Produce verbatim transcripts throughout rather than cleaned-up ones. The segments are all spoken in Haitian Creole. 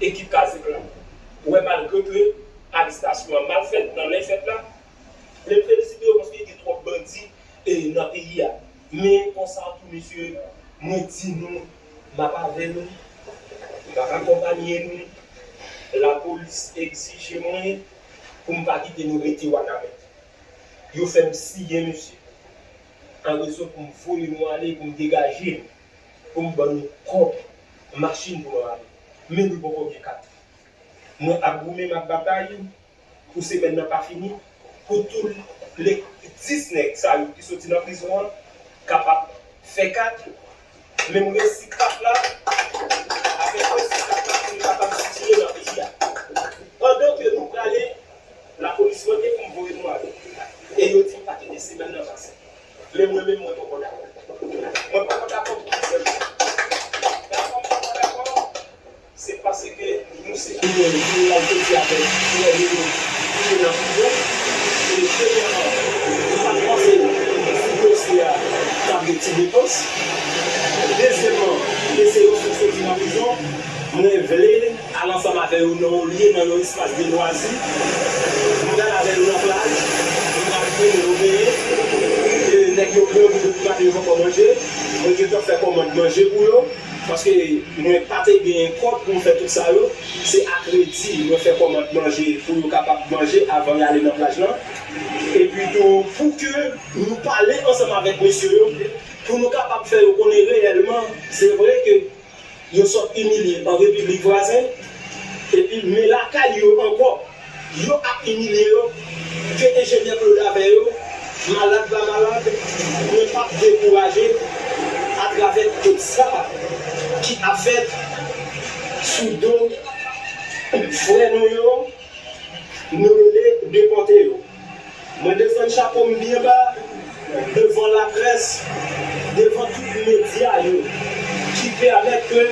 ekip Kazèk la. Ou wè, malgre ke arestasyon an mal fèt nan lè fèt la, men m felisite yo paske gen twòp bandi e nan peyi a. Men konsa tou, mesye, mwen di nou, m ap avè nou, m ap akonpanye nou. Lapolis egzije mwen pou m pa kite nou rete Wanament. Yo fè m siyen, mesye, an rezon pou m voye nou ale, pou m degaje nou, pou m ban nou kòb machin pou nou ale. Men nou poko gen kat. Mwen ap goumen, m ap batay pou semèn nan pa fini, pou tou le dis nèg sa yo ki soti nan prizon an kapab fè kat, men m resi kat la, avèk resi kat la pou nou kapab sitire nan peyi a. Pandan ke nou prale, lapolis mande pou m voye nou ale. E yo di m pa kite semèn nan pase. Men mwen menm, mwen poko dakò. Mwen poko dakò pou plizyè rezon. Dakò, m poko dakò, se paske nou se moun ki al soti avèk frè nou yo ki te nan prizon. E premyèman, nou pa t panse si dosye a t ap gen ti depans. Dezyèmman, mesye yo fèk soti nan prizon, mwen vle al ansanm avè yo nan yon lye, nan yon espas de lwazi. Nou pral avè yo nan plaj, nou pral mennen yo benyen. E nèg yo pran pou depi maten yo poko manje. Mwen gentan fè kòmand manje pou yo, paske mwen pa te gen kòb pou m fè tout sa yo. Se a kredi mwen fè kòmand manje pou yo kapab manje avan y ale nan plaj lan. Epi tou, pou ke nou pale ansanm avèk mesye yo, pou nou kapab fè yo konnen reyèlman, se vre ke yo sot imilye an repiblik vwazen, epi men lakay yo ankò, yo ap imilye yo, ke enjenyè Claude avè yo, malad pa malad, mwen p ap dekouraje atravè tout sa ki ap fèt sou do frè nou yo, nou rele depòte yo. Mwen desann chapo m byen ba devan laprès, devan tout medya yo ki pèmèt ke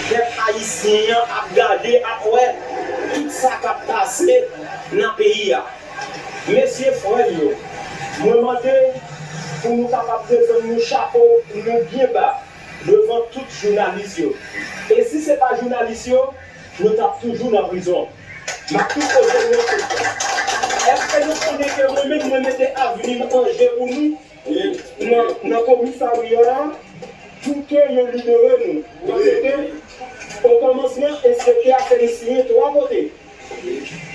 pèp ayisyen an ap gade, ap wè tout sa k ap pase nan peyi a. Mesye frè m yo, mwen mande pou nou kapab desann nou chapo nou byen ba devan tout jounalis yo. E si se pa jounalis yo, nou t ap toujou nan prizon. M ap tou poze nou yon kesyon. Èske nou konnen ke mwen menm, mwen mete avni m an je pou nou nan, nan komisarya a pou ke yo libere nou? Paske, okòmansman, enspektè a fè m siyen twa kote.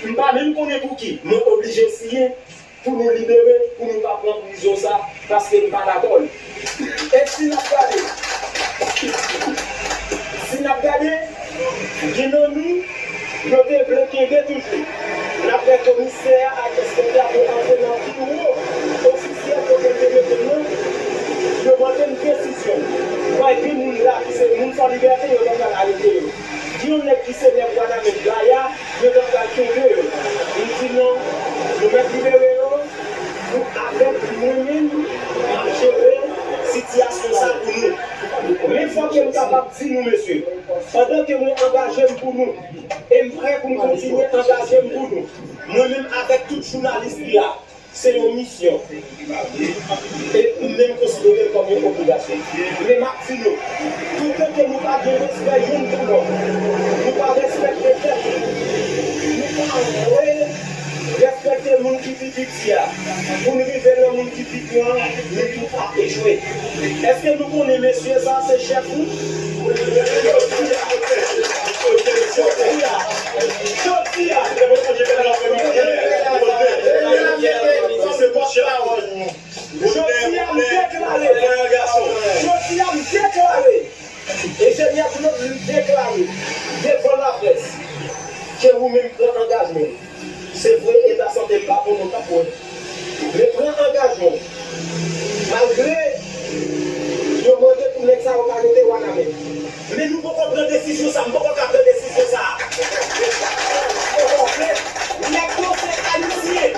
M pa menm konnen pou ki, mwen oblije siyen pou nou libere, pou nou pa pran prizon sa, paske m pa dakò l. E si n ap gade, si n ap gade, gen nan nou, yo te vle kenbe toujou. N ap wè komisè a ak enspektè a te antre nan biwo ofisyèl kote yo te mete m nan, yo mande m desizyon m. Wè, gen moun la ki se moun Fò Libète, yo t ap pral arete yo. Gen yon nèg ki se nèg Wanament Gaya, yo t ap pral kenbe yo. M di non, nou mèt libere yo, nou avèk mwen menm, m ap jere sitiyasyon sa pou nou. Men fò ke m kapab di nou, mesye, pandan ke mwen angaje m pou nou, e m prè pou m kontinye angaje m pou nou, mwen menm avèk tout jounalis ki la, se yon misyon. E m menm konsidere l kòm yon obligasyon. Men m ap di nou, toutan ke nou pa gen respè youn pou lòt, nou pa respekte tèt nou, nou pa vle respekte moun ki pi piti a, pou n rive nan moun ki pi gran, nou tout ap echwe. Èske nou konnen mesye sa se chèf nou? Jodi a, jodi a, jodi a, jodi a, m deklare, jodi a, m deklare, enjenyè Claude, m deklare devan laprès ke ou menm pran angajman. Se vre, eta sante m pa bon, nou t ap wè. Men pran angajman w. Malgre yo mande pou nèg sa yo pa rete Wanament. Men nou poko pran desizyon sa, m poko ka pran desizyon sa. M poko pran. Nèg yo se Ayisyen.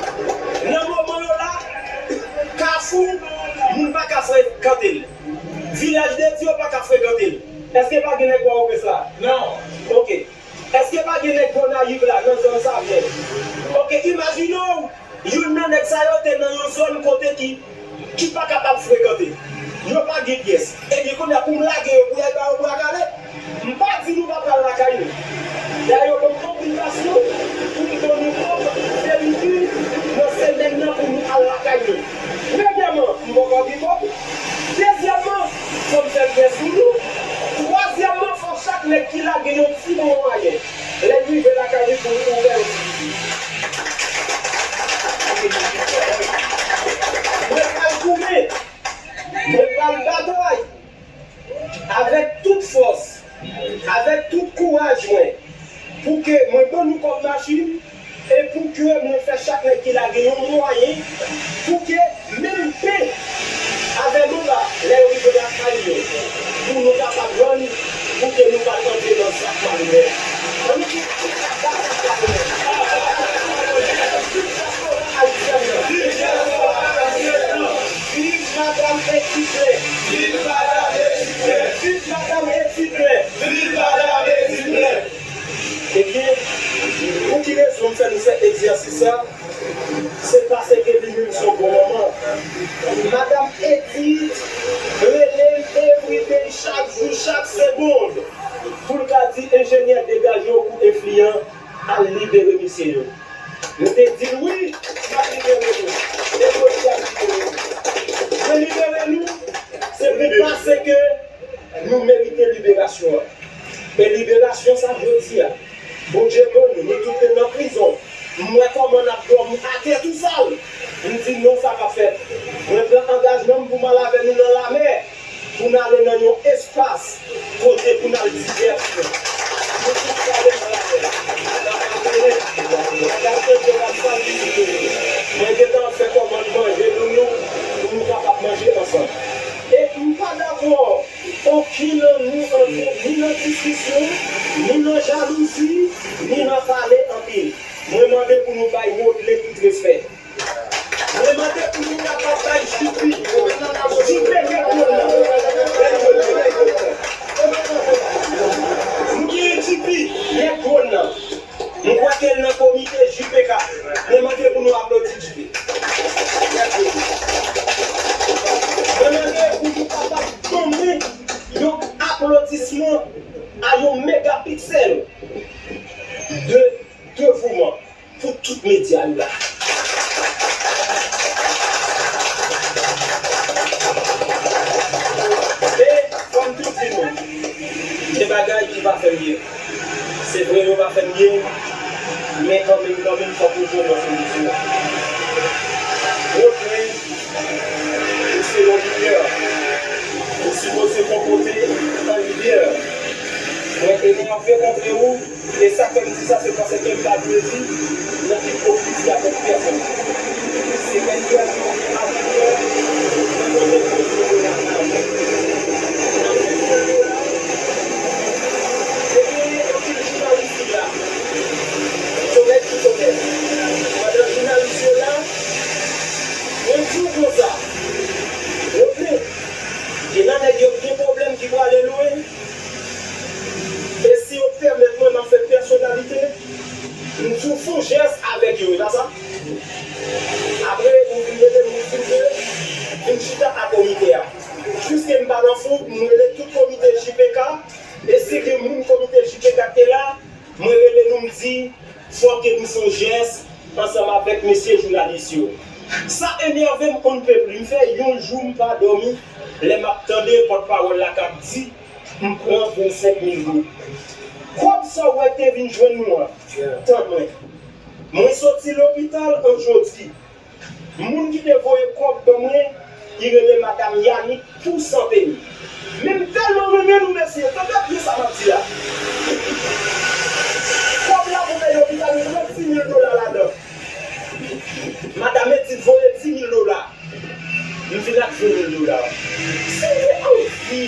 Nan moman yo la, Kafou, moun pa ka frekante l. Vilaj de Dye, yo pa ka frekante l. Èske pa gen nèg Pòtoprens la? Non. Ok. Èske pa gen nèg Gonayiv la, nan zòn Savyen? Ok, imajine w, youn nan nèg sa yo te nan yon zòn kote ki, ki pa kapab frekante. Yo pa gen pyès. Ebyen, kounye a, pou m lage yo, pou y al ba yo bwa kale, m pa di nou pa pral lakay nou. Dayè, yo ban m obligasyon pou m ban nou kòb fèmiti nan semèn nan pou nou al lakay nou. Premyèman, m poko gen kòb. Dezyèmman, fò m fè l byen sou nou. Twazyèmman, fò chak nèg ki la gen yon ti bon mwayen. Lè n rive lakay li pou nou ouvè yon ti boutik. Mwen pral goumen. Mwen pral batay avèk tout fòs, avèk tout kouraj mwen, pou ke mwen ban nou kòb machin, e pou ke mwen fè chak nèg ki la gen yon mwayen, pou ke menm pen avè nou la, lè yo rive lakay yo, pou nou kapab vann, pou ke nou pa tonbe nan zak malonèt. Ann kite tout zak malonèt. Viv dyaspora ayisyèn nan. Viv dyaspora ayisyèn nan. Viv Madam Edith Blais! Viv Madam Edith Blais! Viv Madam Edith Blais! Viv Madam Edith Blais! Ebyen, pou ki rezon m fè nou fè egzèsis sa? Se paske li menm se yon bon manman. Madam Edith rele m everyday, chak jou, chak segonn, pou l ka di, enjenyè, degaje w pou Efli an, al libere mesye yo. Nou te di l wi, n ap libere nou. E jodi a n libere nou. Mwen libere nou, se pou paske nou merite liberasyon an. E liberasyon sa jodi a, Bondye ban nou, nou tout te nan prizon. M wè kòman n ap dòmi atè tou sal. M di non, sa p ap fèt. Mwen pran angajman m pou m al avè nou nan lamè. Pou n ale nan yon espas kote pou n al divèse. Nou tout prale nan lamè. N ap adore. N ap adore, n ap salye. Mwen gentan fè kòmand manje pou nou, pou nou kapab manje ansanm. E m pa dakò okenn nan nou antre ni nan diskisyon, ni nan jalouzi, ni nan pale anpil. Mwen mande pou nou bay Rodley tout respè. Mwen mande pou nou kapab bay J P. J P nèg Wòl nan. Nou genyen J P nèg Wòl nan. M kwè ke l nan komite J P K. Mwen mande pou nou aplodi J P. Mwen mande pou nou kapab ban mwen yon aplodisman a yon megapiksèl de devouman pou tout medya yo la. E fò m tou di nou, gen bagay ki pa fè m byen. Se vre, yo pa fè m byen, men kanmenm, kanmenm, fòk nou jwenn yon solisyon. Rodley, ou se yon lidè. Ou sipoze konpote an lidè. Mwen enève kontre ou, e sa k fè m di sa, se paske m pa vle di nan ipokrizi avèk pèsonn. Se enève avèk mwen, mwen mande pou yo lakay. Nan fèt yo la, te gen anpil jounalis ki la. Yo nèg ki onèt. Pandan jounalis yo la, mwen di w konsa, Rodley, gen nan nèg yo gen pwoblèm ki prale lwen. E si yo pèmèt mwen, m ap fè pèsonalite, m di w fè yon jès avèk yo, e pa sa? Apre, ou vin rele m, ou di m ke vin chita a komite a. Piske m pa nan foul, m rele tout komite J P K, e si gen moun komite J P K ki te la, mwen rele nou, m di, fòk nou fè yon jès ansanm avèk mesye jounalis yo. Sa enève m on ne peut plus. M fè yon jou m pa dòmi lè m ap tande pòtpawòl la k ap di, m pran vennsenk mil goud. Kòb sa w wè k te vin jwenn nou an, tann mwen. Mwen soti lopital an jodi. Moun ki te voye kòb ban mwen, li rele madanm Yanick Toussaint Pémy. Men m tèlman renmen nou, mesye, tande byen sa m ap di a. Kòb la pou peye lopital, li pran dis mil dola ladan. Madanm Edith voye dis mil dola. M vin ak ven mil dola. Si w te anvi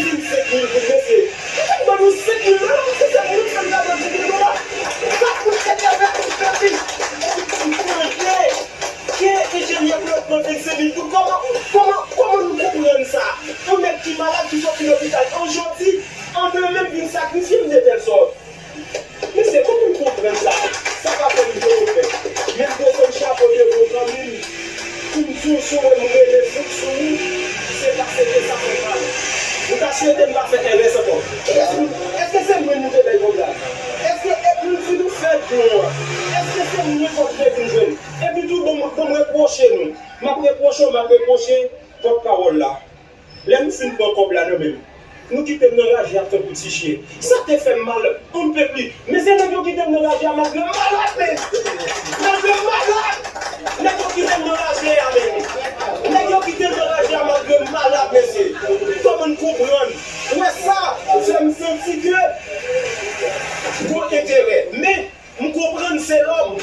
vennsenk mil goud, mesye, m t ap ban nou senk mil dola, paske se moun sa m ta ban dis mil dola. Sa pou enève m, epi m tande ke enjenyè Claude pran vennsenk mil goud. Kòman, kòman, kòman nou konprann sa? Yon nèg ki malad, ki soti lopital, an jodi, an demen, m vin sakrifye m de tèl sòt. Mesye, kòman nou konprann sa? Sa pa fè m vle yo fè. Men m desann chapo devan zanmi m. Pou m di w, si w wè m rele fout sou ou, se paske sa fè m mal. M ta swete m pa fè erè sa ankò. Kiyès moun, èske se mwen nou te bay kòb la? Mesye, pòtpawòl la, lè nou fin pran kòb la nan men l, nou kite m nan raje a tankou ti chen. Sa te fè m mal, on ne peut plus. Men se nèg yo kite m nan raje a malgre m malad, men. Malgre m malad, nèg yo kite m nan raje a, men. Nèg yo kite m nan raje a malgre m malad, mesye. Kòman n konprann? Ou wè sa? Fè m santi ke gon enterè. Men, m konprann se lòm.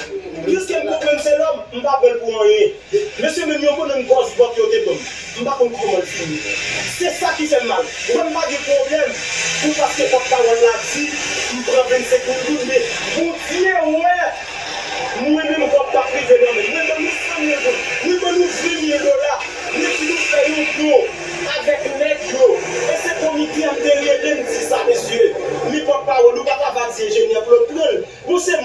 Piske m konprann se lòm, m pa pran l pou anyen. Mesye, menm yon bannann gòs bòt yo te ban m, m pa konn kòman l fini. Se sa ki fè m mal. Ou wè m pa gen pwoblèm pou paske pòtpawòl la di m pran vennsenk goud moun, men Bondye wè mwen menm kòb t ap rive nan men m. Mwen ban nou san mil goud, mwen ban nou ven mil dola, mwen di nou fè yon don avèk nèg yo. E se komite a m te rele m di sa, mesye. Men pòtpawòl ou pa ka va di enjenyè Claude pran l. Bon, se